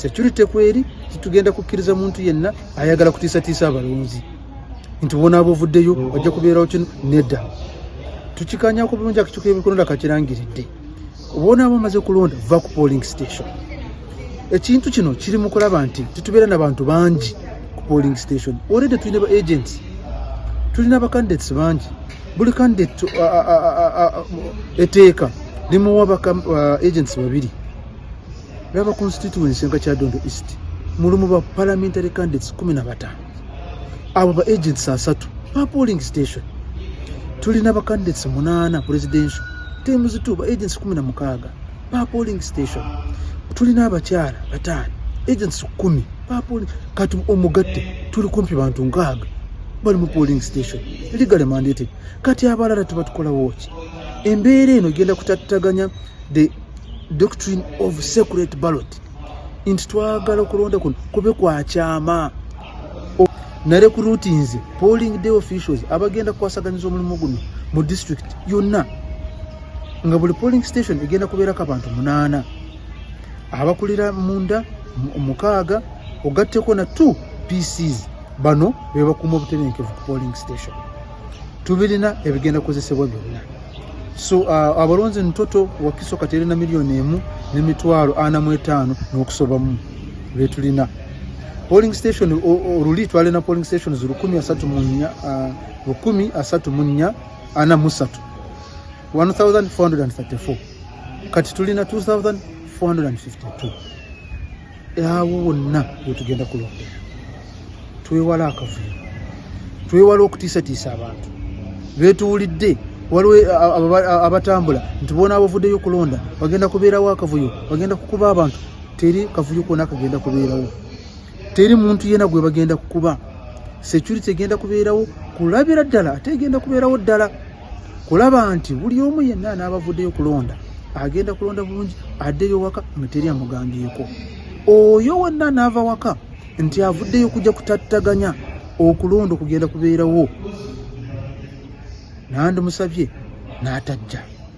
Security kweri, titugenda kukkiriza muntu yenna ayagala kutiisatiisa abalonzi nti bonaaba ovuddeyo ojja kubeerawo kino. Nedda, tukikanyako bulungi. Akakiiko k'ebyokulonda kakirangiridde, bonaaba omaze kulonda, va ku polling station. Ekintu kino kiri mu kulaba nti tetubeera na bantu bangi ku polling station. Already tulina ba agents, tulina ba candidates bangi. Buli candidate eteeka limuwa ba agents babiri. Laba constituency nga Kyadondo East, mulimu ba parliamentary candidates 15, abo ba agents asatu ba polling station. Tulina ba candidates munaana presidential, times two, ba agents 16 ba polling station. Tulina abakyala bataano, agents 10 ba polling. Kati omugatte tuli kumpi bantu 60 bali mu polling station legally mandated. Kati abalala tuba tukolawo ki? Embeera eno egenda kutattaganya the doctrine of secret ballot, nti twagala okulonda kuno kube kwakyama. Narecruitinze polling day officials abagenda kukwasaganyiza omulimu guno mu district yonna, nga buli polling station egenda kubeerako abantu munaana, abakulira munda mukaaga, ogatteko na 2 PCs. Bano bebakuuma obutebenkevu ku polling station. Tubirina ebigenda kukozesebwa byonna. So abalonzi ntoto Wakiso kati erina 1,045,000 n'okusobamu betulina. Polling station, oluli twalina polling stations 1034, 1034 43, 1434. Kati tulina 2452. Awo wonna wetugenda kulondera. Twewala akavuyo, twewala okutiisatiisa abantu betuwulidde. Waliwo abatambula nti bona abavuddeyo okulonda bagenda kubeerawo akavuyo, bagenda kukuba abantu. Teri kavuyo kona kagenda kubeerawo, teri muntu yena gwe bagenda kukuba. Security egenda kubeerawo kulabira ddala, ate egenda kubeerawo ddala kulaba nti buli omu yenna anaabavuddeyo kulonda agenda kulonda bulungi, addeyo waka nga teri amugambyeko. Oyo wonna n'ava waka nti avuddeyo kujja kutattaganya okulonda okugenda kubeerawo, nandimusabye n'atajja.